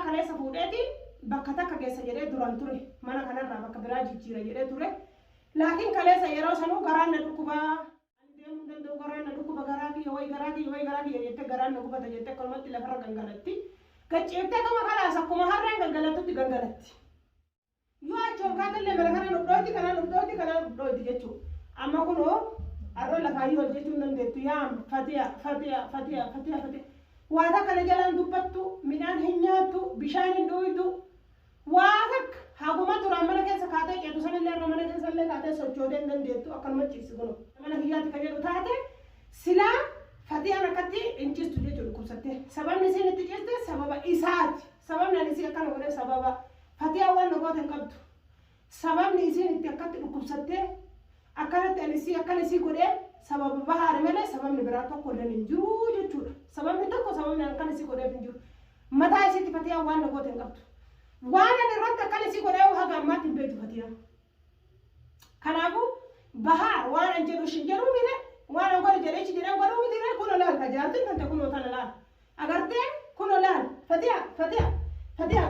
kaleessa fuudheeti bakka takka geessa jedhee duraan ture. Mana kanarraa bakka biraa jijjiira jedhee ture. Laakiin kaleessa yeroo sanuu garaan na dhukkubaa. Ani deemuu hin danda'u garaan na dhukkuba garaa kiyya wayi garaa kiyya wayi garaa kiyya jettee garaan na gubata jettee akkanumatti lafarra gangalatti. Gacciiftee tuma kalaas akkuma harreen gangalattutti gangalatti. Yoo achi ol kaatellee mala kanaan of dhooyti kanaan of dhooyti kanaan of dhooyti jechuudha. Amma kunoo har'a lafaayyuu ol jechuu hin dandeettu yaam fatiya fatiya fatiya fatiya fatiya. Waa takka na jalaan dubbattu midhaan hin nyaattu bishaan hin dhuydu waa takka haguma duraan mana keessa kaatee ceetu sanillee irra mana keessa illee kaatee sochootee hin dandeettu akkanuma ciisti kunoo. Mana kiyyaatti kan jedhu taate silaa fatiyaan akkatti hin ciistu jechuudha dhukkubsattee. Sababni isiin itti ciiste sababa isaati. Sababni ani isii akkana godheef sababa Fatiyaan waan na goote hin qabdu. Sababni isiin itti akkatti dhukkubsattee akkanatti ani isii akkana isii godhee sababa bahaari malee sababni biraa tokko illee hin jiru jechuudha. Sababni tokko sababni ani akkana isii godheef hin jiru. Mataa isiitti Fatiyaan waan na goote hin qabdu. Waan ani irratti akkana isii godhee haga ammaatti hin beektu Fatiyaan. Kanaafuu bahaar waan an jedhu ishin jedhuu mire waan an godhe jedhe ishi jedhan godhuu miti ree kunoo laal ka jaartin tante kunoo tana laal agartee kunoo laal fatiya fatiya fatiya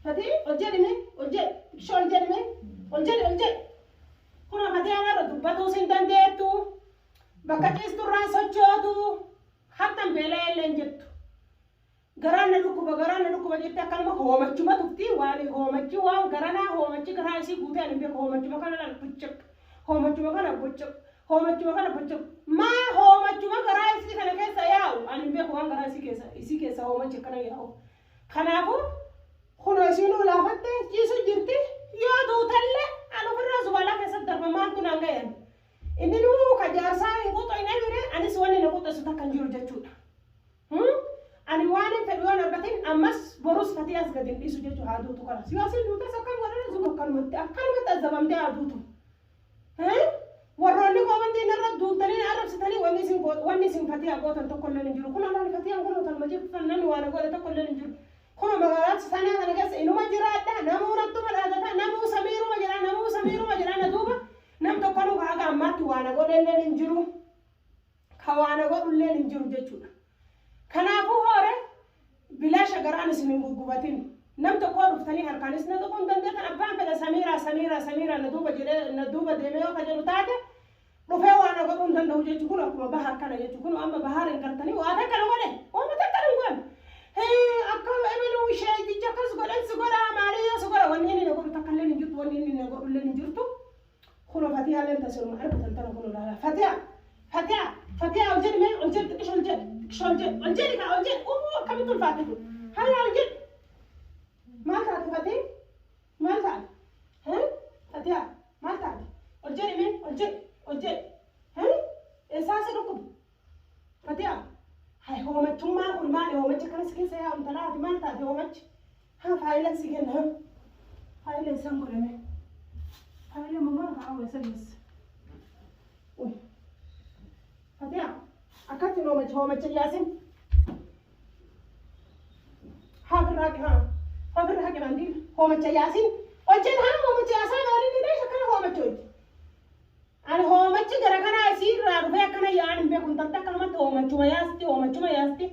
fatii ol jedhi mee ol jedhi ishee ol jedhi mee ol jedhi ol jedhi kunoo fatiyaan har'a dubbatuu sin dandeettu bakka ciisturraan sochootu hattan beela'ee illee hin jettu. Garaan na dhukkuba garaan na dhukkuba jette akkanuma hoomachuma tufti waan hoomachi waan garanaa hoomachi garaa isii guutee ani hin beeku hoomachuma kana laal buchuq hoomachuma kana buchuq hoomachuma kana buchuq maa hoomachuma garaa isii kana keessa yaa'u ani hin beeku waan garaa isii keessa isii keessa hoomachi akkana yaa'u kanaafuu kunoo isiinuu laafatte ciisu jirti yoo duutallee an ofirraa zubaalaa keessatti darba maaltu naan gayan inni nuu ka jaarsaa hin quxoyne mire anis wanni na quxessu takka hin jiru jechuudha. Ani waanin fedhu yoon argatin ammas borus fatiyaas gad hin dhiisu jechu haa duutu kalas yoo asin duutes akkam godhana zuma akkanumatti akkanumatti azabamtee haa duutu warroonni koomantii narra duultanii na arrabsitanii wanni isin wanni isin fatiyaa gootan tokko illee hin jiru kun alaal fatiyaan kun otalma jirtu tan namni waan godhe tokko illee hin jiru kun magaalaa sanaa kana keessa inuma jiraadha namuu nattuma dhaadata namuu samiiruma jedha namuu samiiruma jedha na duuba nam tokkonuu haga ammaatti waan godhe illee hin jiru. ka waa na godhulleen hin jiru jechuudha. Kanaafuu hoore bilaasha garaan isin hin guggubatin. Nam tokkoo dhuftanii harkaanis na tuquu hin dandeettan abbaan fedha Samiiraa Samiiraa Samiiraa na duuba jedhee na duuba deemee yoo ka jedhu taate dhufee waa na godhuu hin danda'u jechuun kun akkuma bahar kana jechuun kun amma bahar hin gartanii waa takka na godhe waama takka na hin godhe. Hee akka ebeluu sheeyticha akkas godhan si godhaa maalii yoo si godha wanni inni na godhu takka illee hin jirtu wanni inni na godhu illee hin jirtu. Kuno fatiyaa leen tasiluma argitan tana kuno laala fatiyaa fatiyaa fatiyaa ol jedhi mee ol jedhi xiqqisho ol jedhi xiqqisho ol jedhi ol jedhi kaa ol jedhi uu akkamitti ulfaate kun haya ol jedhi maal taate fatii maal taate hee fatiyaa maal taate ol jedhi mee ol jedhi ol jedhi hee eessaa si dhukkuba fatiyaa hay hoomachummaa kun maali hoomachi akkana si keessa yaa'u intalaa ati maal taate hoomachi Haa faayilan si kenna. Faayila isaan godhame. Faayila mamaa kaa'amu isa geesse. Uy. Fatiha akkatti hoomacha hoomacha yaasin. Haa firraa haqi haa. Haa firraa haqi maandiil hoomacha yaasin. Hojjet haa hoomacha yaasaan oolin ni beesha akkana hoomacha hojje. Ani hoomachi gara kanaa isii irraa dhufee akkana yaa'an hin beeku intalti akkanumatti hoomachuma yaasti hoomachuma yaasti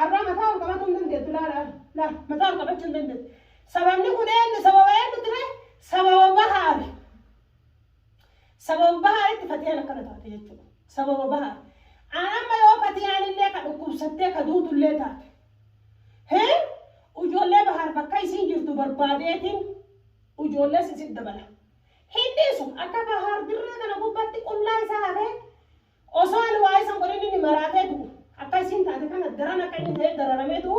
arraa mataa ol qabatuu hin dandeettu laala laal mataa ol qabachuu hin dandeettu sababni kun eenyu sababa eenyu ture sababa bahaari sababa bahaaritti fatiyaan akkana taate jechuudha sababa bahaari an amma yoo fatiyaan illee ka dhukkubsattee ka duutullee taate hee ijoollee bahaar bakka isiin jirtu barbaadeetiin ijoollees isin dabala Hin dhiisu. Akka Bahaar dirree kana gubbatti qullaa isaa hafee osoo ani waa isa hin godhin inni maraatee du'u. Akka isiin taate kana daran akka inni ta'ee dararamee du'u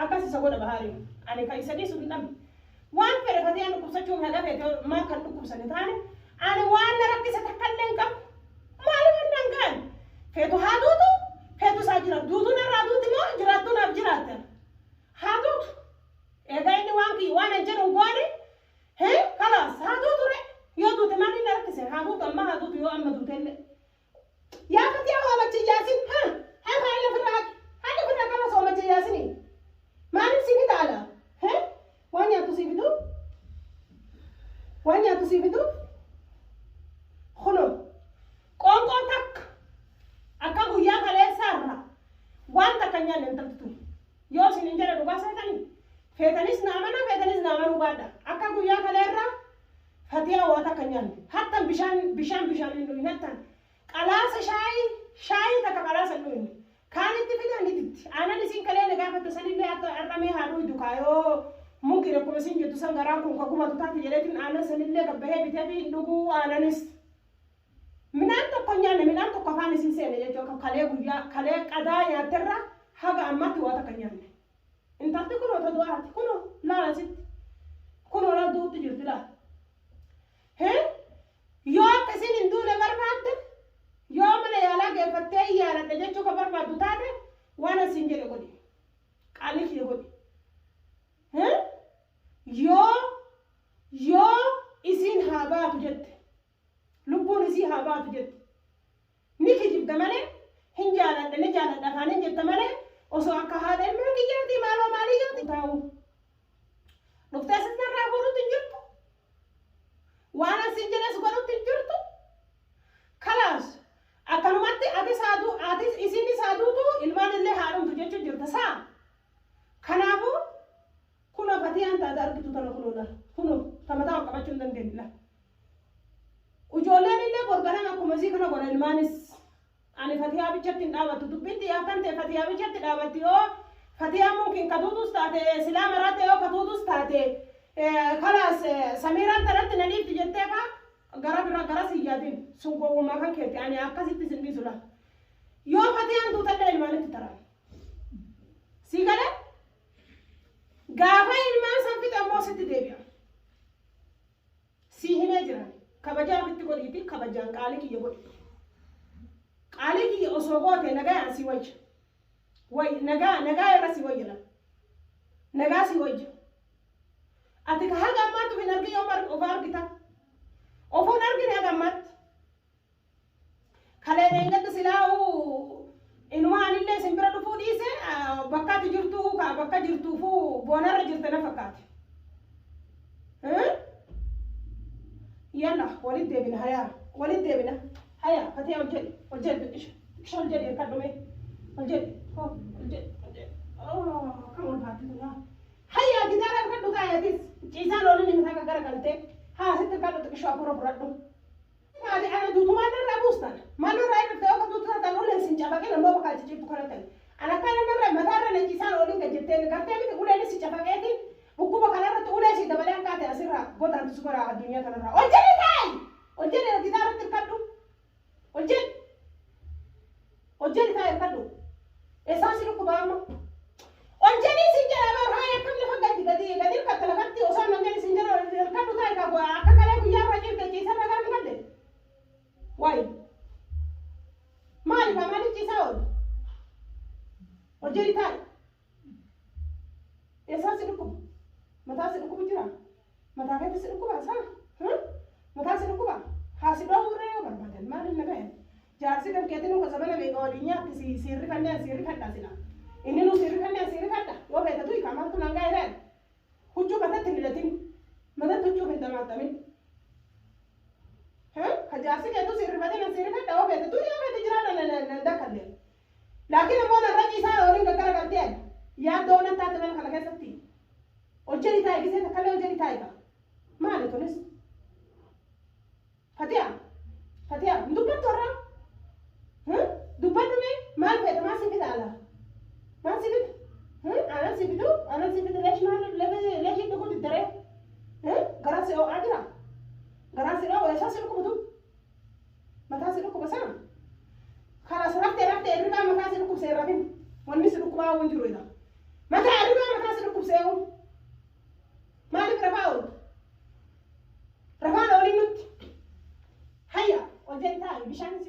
akkas isa godha Bahaariin. Ani kan isa dhiisu hin dhabne. Waan fedhe Fatiyaan dhukkubsachuun haga feete maa kan dhukkubsane taane ani waan na rakkise takka illee hin qabu. Maaliif hin dhangaan? Feetu haa duutu, feetu isaa jira. Duutuu narraa duuti moo jiraattuu naaf jiraatte? Haa duutu. Egaa inni waan kiyya waan an jedhu hin goone Hee kalaas haa duutu ree yoo duute maaliin na rakkise haa duutu ammaa haa duutu yoo amma duute illee. Yaa fatiyaa hoomacha yaasin ha haa faayila ofirraa haqi haqi ofirraa kalaas hoomacha yaasinii maaliif si fida ala hee waan nyaattu si fidu waan nyaattu si fidu kunoo qoonqoo takka akka guyyaa kaleessaa irraa waan takka hin nyaanne intalti tun yoo isin hin jedhe dhugaa seetanii. Feetanis na amana, feetanis na amanuu baadha. Akka guyyaa kaleerraa Fatiyaa waa takka hin nyaanne. Hattan bishaan bishaan bishaan hin dhuyne hattan. Qalaasa shaayii shaayii takka qalaasa hin dhuyne. Kaanitti fidaa ni diddi. Aanan isiin kalee na gaafatte sanillee akka har'amee haa dhuydu kaa yoo mumkin akkuma isiin jettu san garaan kun ka gubatu taate jedheetiin aanan sanillee gabbahee biteefii hin dhuguu aananis. Midhaan tokko hin nyaanne midhaan tokko afaan isiin seene jechuu akka kalee guyyaa kalee qadaa nyaatterraa haga ammaatti waa takka hin nyaanne. Intalti kunoo ta du'aati kunoo laal asitti kunoo laal du'utti jirti laal. Hee yoo akka isiin hin duune barbaadde yoo mana yaalaa geeffattee hin yaaladha jechuu ka barbaaddu taate waan asiin jedhe godhi. Qaalii kiyya godhi. Hee yoo yoo isiin haa baatu jette Lubbuun isii haa baatu jette. Ni kijibda malee hin jaaladha ni jaaladha afaaniin jetta malee osoo akka haadha ilmaan kiyyaatii maaloo maalii yoo taa'u. Dhuftee asis narraa fuudhutti hin jirtu. Waan asiin jedhes godhutti hin jirtu. Kalaas akkanumatti atis haaduu atis isiinis haa duutu ilmaan illee haa dhumtu jechuu jirta saa. Kanaafuu kunoo fatiyaan taate argitu tana kunoo laal kunoo ta mataa ol qabachuu hin dandeenye laal. Ujoolleen illee bor ganama akkuma isii kana godha ilmaanis. Ani fatiyaa bichatti hin dhaabattu. Dubbiin tiyya akkan ta'e fatiyaa bichatti dhaabatti yoo fatiyaa mumkin ka tuutus taate silaa maraate yoo ka tuutus taate kalaas samiiraan tanatti na dhiifti jettee faa gara bira gara sin yaadin sun gowwummaa kan keeti ani akkasitti sin dhiisu laa. Yoo fatiyaan duutallee ilmaanitti taraan. Sii galee gaafa ilmaan san fixe ammoo sitti deebi'a. Sii himee jira. Kabajaa ofitti godhiiti kabajaan qaalii kiyya godhi. Qaalii kiyya osoo goote nagayaan sii wayya. Way nagaa nagaa irra sii wayya laa. Nagaa sii wayya. Ati ka haga ammaatti of hin argin yoom of argita? Ofuun argine haga ammaatti. Kalee dheengadda silaa'uu inuma anillee isin bira dhufuu dhiise bakka ati jirtuu ka bakka jirtuufuu boonarra jirte na fakkaate. Yalla walitti deebina hayaa walitti deebina hayaa fatee ol jedhi ol jedhi xiqqisha xiqqisha ol jedhi hirkadhu mee ol jedhi hoo ol jedhi ol jedhi kam ulfaatti tun haa hayaa gitaara hirkadhu taayatis ciisaan oolini mataa gaggaragaltee haa asitti hirkadhu xiqqisho hafuura fudhadhu. Maali ana duutumaan narraa buustan? Maal narraa hir'ifte yoo akka duutu taatan uleen sin cafaqin ammoo bakka ati ciiftu kanatti ani. Ana akkana narra mataarra na ciisaan ooliin gad jetteen gartee miti uleenis si cafaqeetiin dhukkuba kanarratti ulee sii dabalee akka ati asirraa godaantu si godha addunyaa kanarraa. Ol jedhi taa'i! Ol jedhi gitaarratti hirkadhu. Ol jedhi. Ol jedhi taa'i hirkadhu. Eessaan si dhukkuba amma? Ol jedhii sin jedha bar haaya akkam lafa gadi gadi gadi hirkatta lafatti osoo nan jedhi sin jedha ol hirkadhu taa'i ka akka kalee guyyaa irra ciifte ciisarra gara hin galle. Wayi. Maali kaa maaliif ciisaa oolta? Ol jedhi taa'i. Eessaan si dhukkuba? Mataa si dhukkubu jira? Mataa keetti si dhukkuba saa? Mataa si dhukkuba? Haa si dhoowwu irra yoo barbaadan maaliif na gahe? Jaarsi kan keetinuu ka zamana meeqa waliin nyaatti si si hirrifannee an si hirrifadha sila. Inni nuu si hirrifannee an si hirrifadha. Yoo feete tuyi kaa maaltu naan gahe ree? Huccuu matatti hin hidhatin. Matatti huccuu hin xamaaxamin. Ka jaarsi keetuu si hirrifatin an si hirrifadha yoo feete tuyi yoo feete jiraadha nan dakkalle. Laakiin ammoo narra ciisaa waliin gaggaragaltee ani. Yaaddoo nan taate mana kana keessatti. Ol jedhi taa'i gisee takkallee ol jedhi taa'i kaa. Maali kunis? Fatiya Fatiya hin dubbattu har'a? Dubbadhu mee maal feeta maal si fida alaa? Maal si fida? Aanan si fidu aanan si fidu leesh maal leeshii dhuguu diddaree? Garaan si oo'aa jira? Garaan si dhoo'u eessaa si dhukkubutu? Mataa si dhukkuba sana? Kalas raftee raftee hirribaa mataa si dhukkubsee hin rafin. Wanni si dhukkubaa hin jiru egaa. Mataa hirribaa mataa si dhukkubsee hoo. Maaliif rafaa oolta? Rafaan ooliin nutti. Hayya ol jedhi taa'i bishaan si